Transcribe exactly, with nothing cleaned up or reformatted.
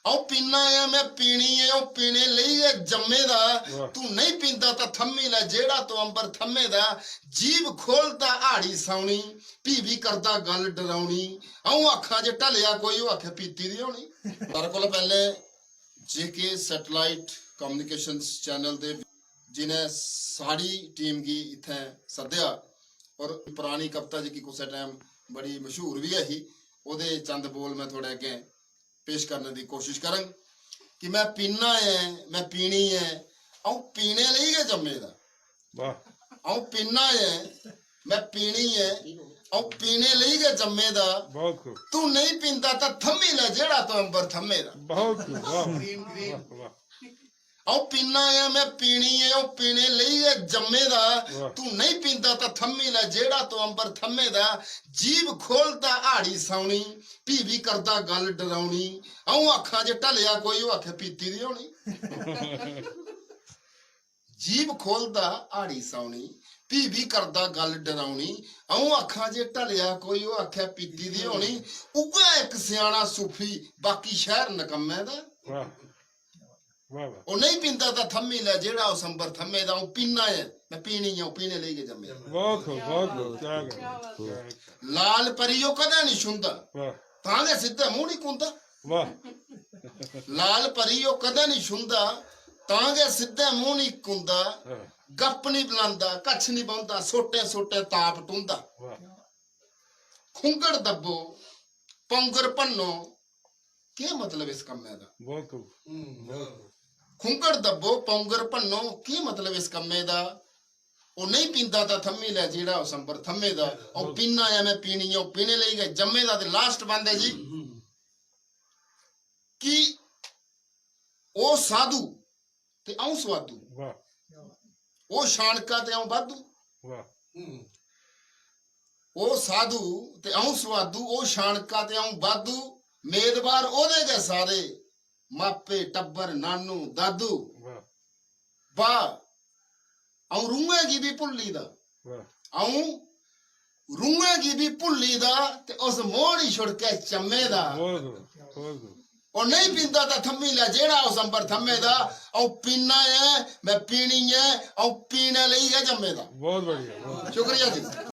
अ'ऊं पीना ऐ, में पीनी ऐ, अ'ऊं पीने लेई गै जम्मे दा। वाह। तूं नेईं पींदा तां थम्मी लै जेह्ड़ा तूं अंबर थम्मे दा। जीभ खोह्लदा हाड़ी सौनी, फ्ही बी करदा गल्ल डरौनी। अ'ऊं आखां जे ढलेआ कोई, ओह् आखै पीती दी होनी। सारें कोला पैह्लें जेके सैटेलाइट कम्युनिकेशंस चैनल दे, जि'नें सारी टीम गी इत्थें सद्देआ, और परानी कविता जेह्की कुसै टाइम बड़ी मशहूर बी ऐ ही, ओह्दे चंद बोल में थुआढ़े अग्गें पेश करने दी कोशिश करङ कि में पीना ऐ, में पीनी ऐ, अ'ऊं पीने लेई गै जम्मे दा। वाह। अ'ऊं पीना ऐ, में पीनी ऐ, अ'ऊं पीने लेई गै जम्मे दा। बहुत खूब। तूं नेईं पींदा तां थम्मी लै जेह्ड़ा तूं अंबर थम्मे दा। बहुत खूब, वाह। Green, green. वाह, वाह। अ'ऊं पीना ऐ, में पीनी ऐ, अ'ऊं पीने लेई गै जम्मे दा। वाह। तूं नेईं पींदा तां थम्मी लै जेह्ड़ा तूं अंबर थम्मे दा। जीभ खोह्लदा हाड़ी सौनी, फ्ही बी करदा गल्ल डरौनी। अ'ऊं आखां जे ढलेआ कोई, ओह् आखै पीती दी होनी। जीभ खोह्लदा हाड़ी सौनी, फ्ही बी करदा गल्ल डरौनी। अ'ऊं आखां जे ढलेआ कोई, ओह् आखै पीती दी होनी। उ'ऐ इक स्याना सूफी, बाकी शैह्र नकम्मे दा। वाह। वाह, वाह। ओह् नेईं पींदा तां थम्मी लै जेह्ड़ा उस अंबर थम्मे दा। अ'ऊं पीना ऐ, में पीनी ऐ, अ'ऊं पीने लेई गै जम्मे दा। बहुत खूब, बहुत खूब, क्या बात है, क्या बात है। लाल परी ओह् कदें निं छुंदा, वाह। तां गै सिद्धे मूंह् निं कुंदा। वाह। लाल परी ओह् कदें निं छुंदा, तां गै सिद्धे मूंह् निं कुंदा। हाँ। गप्प निं बलांदा, कच्छ निं बौंह्दा, सोटें सोटें ताप टुंदा। वाह। खुंगड़ दब्बो, पौंगर भन्नो, केह् मतलब इस कम्मै दा? बहुत खूब। हम्म, बहुत खूब। खुंगड़ दब्बो, पौंगर भन्नो, केह् मतलब इस कम्मै दा? ओह् नेईं पींदा तां थम्मी लै जेह्ड़ा उस अंबर थम्मे दा। अ'ऊं पीना ऐ, में पीनी ऐ, ओह् पीने लेई गै जम्मे दा। ते लास्ट बंद ऐ जी हम्म। कि ओह् साधु ते अ'ऊं स्वादु। वाह। ओह् शानका ते अ'ऊं बादू। वाह। हम्म। ओह् साधु ते अ'ऊं स्वादु, ओह् शानका ते अ'ऊं बादू। मेदबार ओह्दे गै सारे, मापे, टब्बर, नानू, दादू। वाह। वाह। अ'ऊं रूहें गी बी भुल्ली दा। वाह। अ'ऊं रूहें गी बी भुल्ली दा ते उस मोहनी छुड़कै चम्मे दा। बहुत खूब, बहुत खूब। ओह् नेईं पींदा तां थम्मी लै जेह्ड़ा उस अंबर थम्मे दा। अ'ऊं पीना ऐ, में पीनी ऐ, अ'ऊं पीने लेई गै जम्मे दा। बहुत बढ़िया, बहुत। शुक्रिया जी।